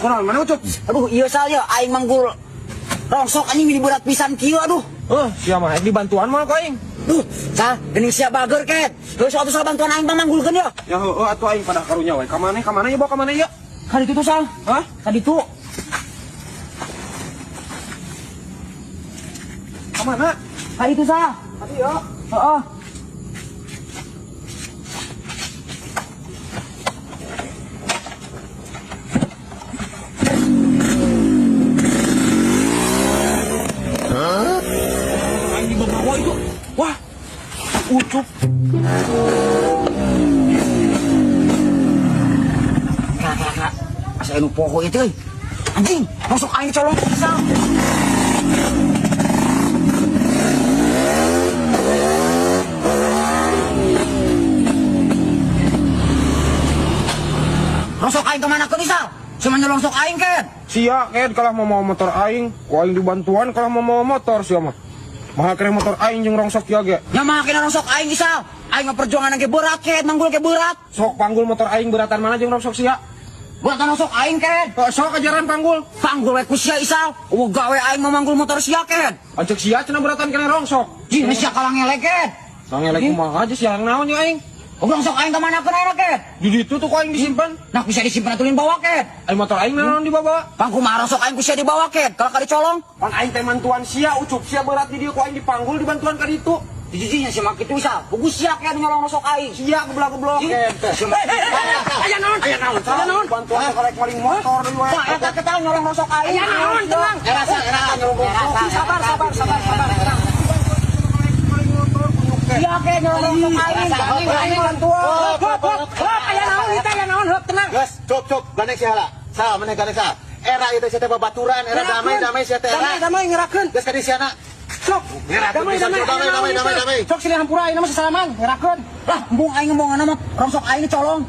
Kunaon mana Ucup? Aduh, iya Sal ya, aing manggul rongsok anjing mini berat pisan kieu aduh. Eh, sia mah dibantuan mah ku aing. Duh, Sal, geuning sia bager ket. Heuh sok atuh Sal bantuan aing pamanggulkeun ya. Ya heueuh atuh aing pada karunya we. Ka maneh ka mana ieu bawa ka mana ieu? Ka ditu tuh Sal. Hah? Ka ditu. Ka mana? Ka ditu Sal. Ka dieu. Heeh. Aing dibawa itu. Wah. Ucup. Kak, kak, kak. Asa anu poho itu euy. Anjing, masuk aing colong Sal. Rosok aing kemana ke Sal? Cuma nyelong sok aing ken. Sia ket kalah mau mawa motor aing, ku aing dibantuan kalah mau mawa motor sia mah. Maha keren motor aing jeung rongsok ya ge. Ya mah kena rongsok aing Sal. Aing mah perjuangan ge berat ket, manggul ge berat. Sok panggul motor aing beratan mana jeung rongsok sia? Beratan rongsok aing ken. Sok ajaran panggul. Panggul we ku sia Isal. Eueuh gawe aing mah manggul motor sia ken. Acek sia cenah beratan kena rongsok. Jih sia kalah ngelek ken. Sangelek kumaha aja sia naon ya aing? Rongsok aing ka mana keun ayeuna ken? Di ditu tuh ku aing disimpan. Nah bisa disimpan atulin bawa ken. Aing motor aing naon dibawa? Pang kumaha rongsok aing ku sia dibawa ken. Kalau ka dicolong. Pan aing teh mantuan sia Ucup sia berat di dieu ku aing dipanggul dibantuan ka ditu. Jijinya sia mah kitu Isal. Pugu sia ken nyolong rongsok aing. Sia geblak-geblok ken teh. Aya naon? Aya naon? Aya naon? Bantuan karek maling motor deui we. Pak eta kita nyolong rongsok aing. Aya naon tenang. Era sal, era nyolong rongsok. Sabar sabar sabar sabar. Iya ken nyolong rongsok aing. Aing bantuan. Hop hop hop aya naon ieu aya naon hop tenang. Geus, cuk cuk, gandeng sia heula. Sal, maneh gandeng sal. Era ieu teh sia teh babaturan, era damai damai sia teh era. Damai damai ngerakeun. Geus ka di siana. Sok. Ngerakeun Damai pisan, damai cuk, damai damai damai damai. Sok silih hampura ayeuna mah sasalaman ngerakeun. Lah embung aing ngomongna mah rongsok aing colong.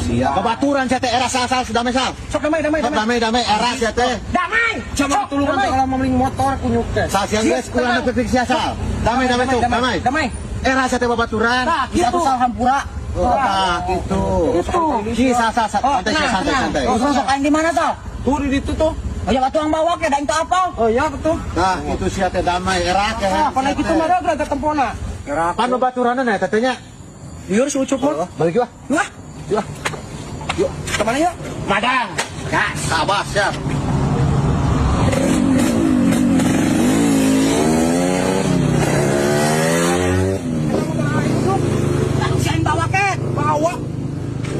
Sia babaturan sia teh era sal sal damai sal. Sok damai damai Sok damai. damai damai era sia teh. Damai. Coba tulungan teh kalau maling motor kunyuk teh. Sal sia geus ulah nepi sia sal. Damai damai cuk, damai. Damai. Era sia teh babaturan. Tah kitu sal hampura. Tah kitu. Itu. Ki sal sal sal. Oh, Santai sia tenang, santai santai. Terus rongsok aing di mana sal? Tuh di ditu tuh. Oh ya batu ang bawa ke, da aing teu apal. Oh iya betul. Tah kitu sia teh damai era teh. Ah, pan kitu mah rada tempona. Pan babaturanna eta teh nya. Lieur si Ucup mah. Balik yuk. Wah, Yuk. Yuk. kemana yuk? Madang. Gas. Sabar siap. Tah si aing bawa ken. Bawa.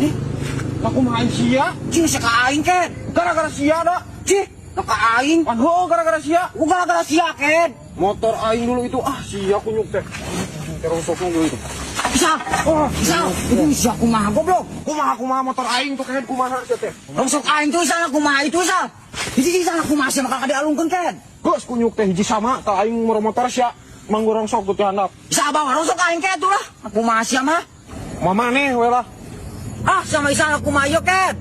Ih, aku main sia. Cih sia ka aing ken. Gara-gara sia dah. Cih, nu ka aing. Pan heueuh gara-gara sia. Ku gara-gara sia ken. Motor aing dulu itu ah sia kunyuk teh. Terosoknya dulu itu. Isal. Oh, Isal, itu sia kumaha goblok. Kumaha kumaha motor aing tuh ken kumaha sia teh. Rongsok aing tuh Isal kumaha itu Isal. Hiji Isal kumaha sia maka dialungkeun ken. Geus kunyuk teh hiji sama tah aing motor sia manggo rongsok tuh ti handap. Isal bawa rongsok aing ken tuh lah. Kumaha sia mah. Mama nih we lah. Ah, sama Isal kumaha ieu ken.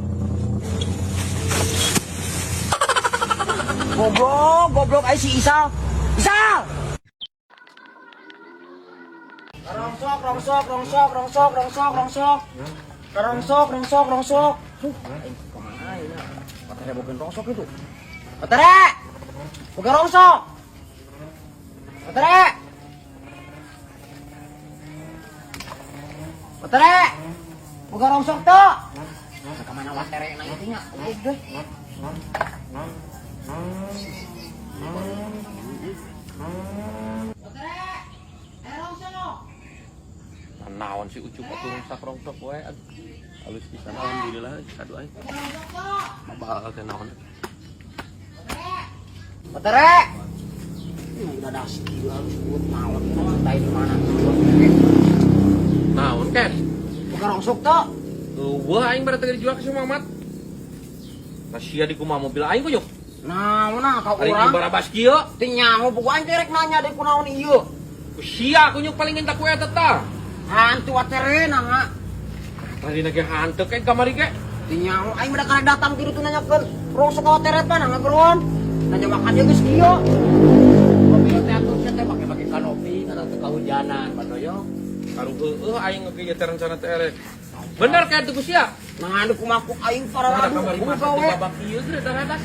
Goblok, goblok aing si Isal. Isal. Rongsok, rongsok, rongsok, rongsok, rongsok, rongsok. Rongsok, rongsok, rongsok. Duh, aing kumaha ieu? Baterai bukan rongsok itu. Baterai! Bukan rongsok. Baterai! Baterai! Bukan rongsok tuh. Nah, kemana baterai na itu nya? Goblok deh. Baterai! Eh rongsok. Naon si Ucup atuh rusak rongsok wae aduh. Halus pisan alhamdulillah aduh aing. Mabal teh naon. Baterai! Ini udah dasi gila harus buat malam ini ceritain di mana. Naon ken? Bukan rongsok tuh. Eueuh aing berarti dijual ke si Mamat. Nah sia di kumaha mobil aing kunyuk. Nah, mana kau Ari orang? barabas kieu. Teu nyaho buku aing teh rek nanya deui kunaon ieu. Ku sia kunyuk paling entak ku eta tah. Hantu watere nah. Tadi ge hanteu ke kamari ge. Teu nyaho aing mah karek datang ti ditu nanyakeun rongsok ka watere teh nah ngageroan. Nanya makan dia geus kieu. Mobil teh atuh sia teh make-make kanopi karena teu kahujanan Pak Doyo. Karu heueuh aing ge ieu teh rencana teh erek. Bener kayak teu ku sia. Nah, anu kumaku aing pararadu buka we. Babak ieu geus daradas.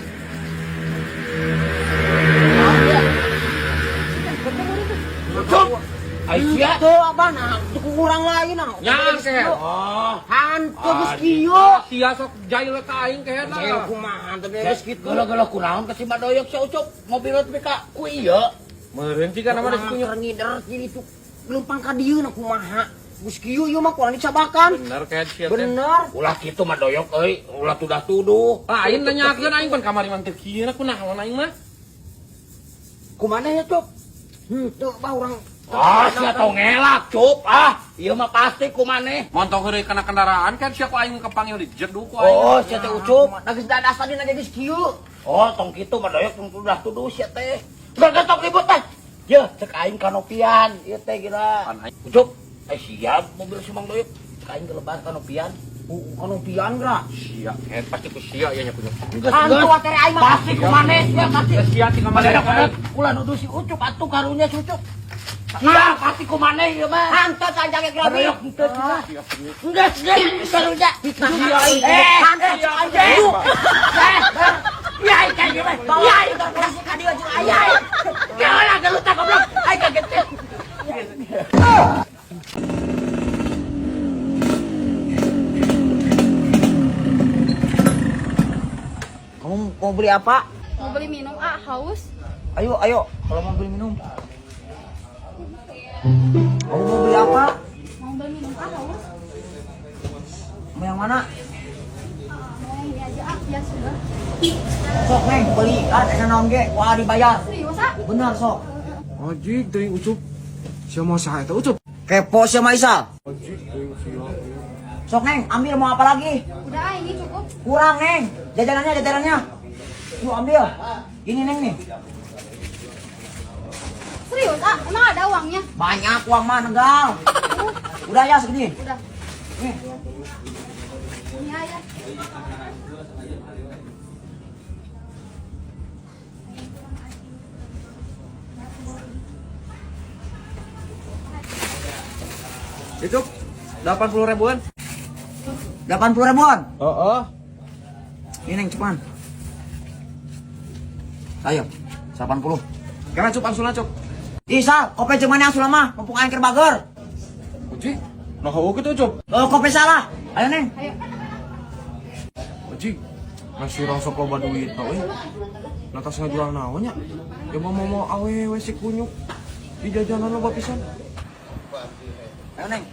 Ucup. Ai sia. Teu abah nah kurang lain nah. Nyaan kehed. Oh. Hantu geus kieu. Sia sok jail ka aing kehed Jail lah. kumaha teh beres kitu. Gelo-gelo kunaon ka si Madoyok si Ucup mobil teh ka ku ieu. Meureun jiga nama si kunyuk. Ngider jadi itu leumpang ka dieu na kumaha. Geus kieu ieu mah kurang dicabakan. Bener kehed sia teh. Bener. Ulah kitu Madoyok euy, ulah tudah-tuduh. Lain nanyakeun aing pan kamari mah teu kieu kunaon aing mah. Kumaha ya, Cup? Henteu bah urang. Ah, sia tong ngelak, Cup. Ah, ieu mah pasti kumaneh. Montong heureuy kana kendaraan kan sia ku aing kepanggil dijeduk ku aing. Oh, sia teh Ucup. Nah geus dadas tadi na geus kieu. Oh, tong kitu Madoyok tong tudah-tuduh sia teh. Geus tong ribut teh. Yeuh, cek aing kanopian, ieu teh gila. Pan aing. Ucup, eh siap mobil si Mang Doyok. Cek aing kelebat kanopian. Kanopian geura. Sia kehed pasti ku sia ieu nya kunyuk. Hantu atere aing mah. Pasti kumaneh sia pasti. Sia ti kamari. Madoyok ulah nuduh si Ucup atuh karunya si Ucup. Nah, pasti kumaneh ieu mah. Hantu sanjang ge grabi. Madoyok henteu cenah. Geus, geus, karunya. Eh, hantu anjing. Ya, ikan ieu mah. Bawa ya, polisi ka dieu jeung aya. Kalah gelut goblok. Aing kaget. Kamu mau beli apa? Mau beli minum ah, haus. Ayo, ayo. Kalau mau beli minum. Kamu mau beli apa? Mau beli minum ah, haus. Mau yang mana? Mau yang ini aja ah, biar sudah. Sok, Neng, beli. Ah, teh naon ge, wah dibayar. Serius ah? Benar, sok. Anjing teuing Ucup. Sia mau saha eta Ucup? Kepo sama Isal. Anjing teuing sia. Sok, Neng, ambil mau apa lagi? Udah ah, ini cukup. Kurang, Neng. Jajanannya, jajanannya. Yuk ambil. Ini, Neng nih. Serius ah, emang ada uangnya? Banyak uang mah negal. Udah ya segini. Udah. Nih. Ini aja. Itu 80 ribuan. 80 ribuan. Heeh. Ini Neng cepan. Ayo, 80. Karena cup angsulna cup. Isal, kopi cuman yang sulama, mumpung aing keur bager. Uji, nah heueuh kitu Ucup. Oh, kopi salah. Ayo Neng. Ayo. Uji, masih rongsok loba duit tau euy. Nah tas ngajual naon nya? Ya mau mau awewe si kunyuk. Di jajanan loba pisan. Ayo Neng.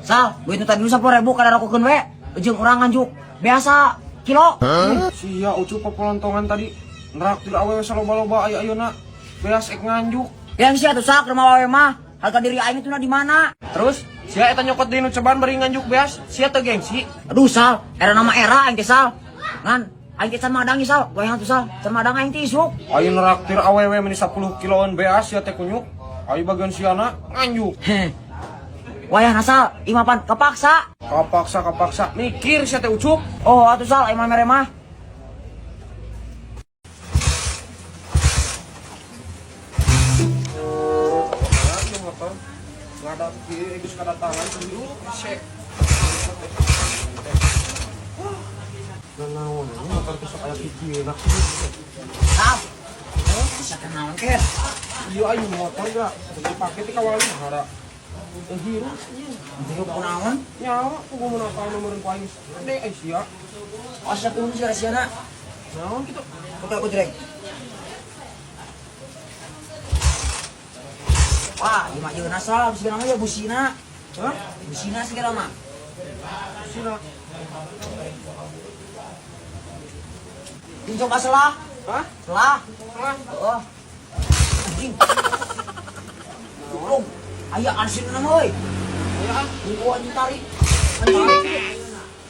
Sal, duit nu tadi nu 10.000 kada rokokeun we. Jeung urang nganjuk. Biasa kilo. Sia Ucup papolontongan tadi. Nerak tidak awewe saloba-loba aya ayeuna. Beas ek nganjuk. Yang sia tuh sak rumah wae mah. Harga diri aing itu na di mana? Terus sia eta nyokot di nu ceban bari nganjuk beas, sia teu gengsi. Aduh Sal, era nama era aing teh Sal. Ngan, aing teh can madang ieu, Sal. Wayang tuh Sal, can madang aing teh isuk. Ayo neraktir awewe meni 10 kiloan beas sia teh kunyuk. Ayo bagian siana nganjuk. Heh. Wayah Sal, ieu mah pan kepaksa. Kapaksa kapaksa mikir sia teh Ucup. Oh, atuh Sal, aing mah mere mah. Ieu motor ngadap kieu geus kadatangan hirup sek. Nah, naon ini motor teh sok aya kikieuna. Sal. Oh, bisa kenaon ke? Ieu aing motor geura dipake ti kawali hara. Teu hirup ieu. Hirup kunaon? Nyawa ku mun apa nomoreun ku aing. Gede ai sia. Oh, sia kudu sia rasiana. Naon kitu? Oke, aku jreng. Wah, ieu mah ieu Sal, segala mah ya busina. Hah? Busina segala mah. Busina. Ini coba selah. Hah? Selah. Selah. Heeh. Anjing. Goblok. Aya ansin mah euy. Aya ah. Gua anjing tarik. Anjing.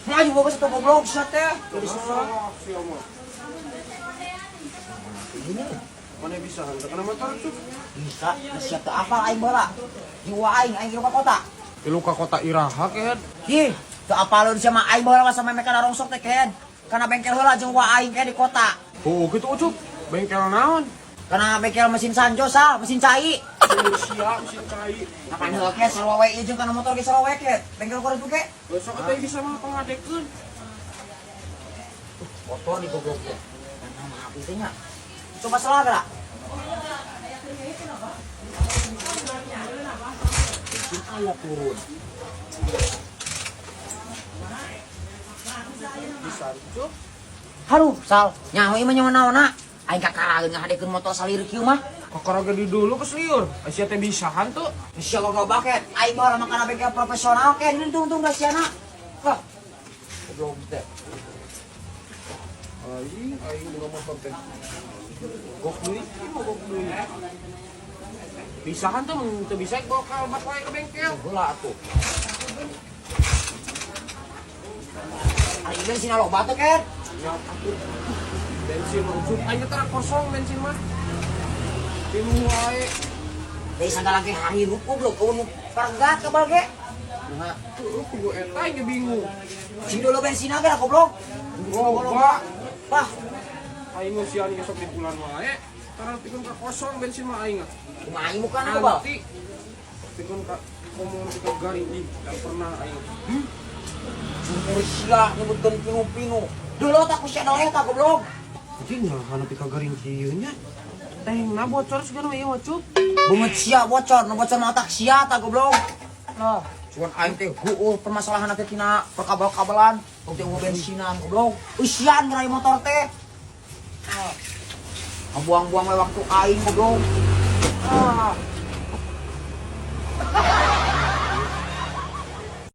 Maju bagus atau goblok sia teh. Jadi susah. Sia mah. Ini Mana bisa henteu kana motor Cup? bisa, sia teu apal aing baheula. Jiwa aing aing ka kota. Tilu ka kota Iraha kehed. Ih, teu apaleun sia mah aing baheula mah sampe kana rongsok teh kehed. Kana bengkel heula jeung wa aing ke di kota. Oh, kitu Ucup. Bengkel naon? Kana bengkel mesin sanjo sal, mesin cai. Sia mesin cai. Kapan heula ke sarua we ieu jeung kana motor ge sarua we ke. Bengkel korek ge. Besok teh bisa mah pangadekeun. Motor di goblok teh. Nah, maaf itu nya. Coba salah gerak. Bensin aya turun. Bisa Cup. Haruh, sal. Nyaho ieu mah nyawa naonna. Aing kakarageun ngahadekeun motor salir kieu mah. Kakara ge di dulu kesliur. Sia teh bisa henteu. Sia goblok baket. Aing mah orang kana bengkel profesional ke. Ini untung-untung da siana. Wah. Goblok teh. Aing aing boga motor teh. Gok deui, ieu mah gok deui. Bisa henteu mun teu bisa bawa kalbat wae ke bengkel. Heula atuh. Ari bensin loba teh ken. Ya atuh. Bensin mah Ucup, aing teh kosong bensin mah. Tilu wae. Deui sagala ge hirup goblok eueun parenggat kabal ge. Nah, tuh kudu eta aing ge bingung. Sing dulu bensin ge lah goblok. Loba. Wah, Aing mah sian sok di bulan wae. Tara pikeun ka kosong bensin mah aing. kumaha aing mukana goblok. Nanti pikeun ka komo ka garing ih, dan pernah aing. Jumur sia nyebutkeun pinu-pinu. Dulu tak ku sia noleh tak goblok. Anjing nah nepi ka garing kieu nya. Teh na bocor sigana ieu mah Cup. Beungeut sia bocor, nu bocor mah otak sia tak goblok. Nah, cuman aing teh heueuh permasalahan teh tina perkabel-kabelan, tong teh eueuh bensinan goblok. Eusian geura motor teh. Ah. Ngabuang-buang we waktu aing goblok. Ah.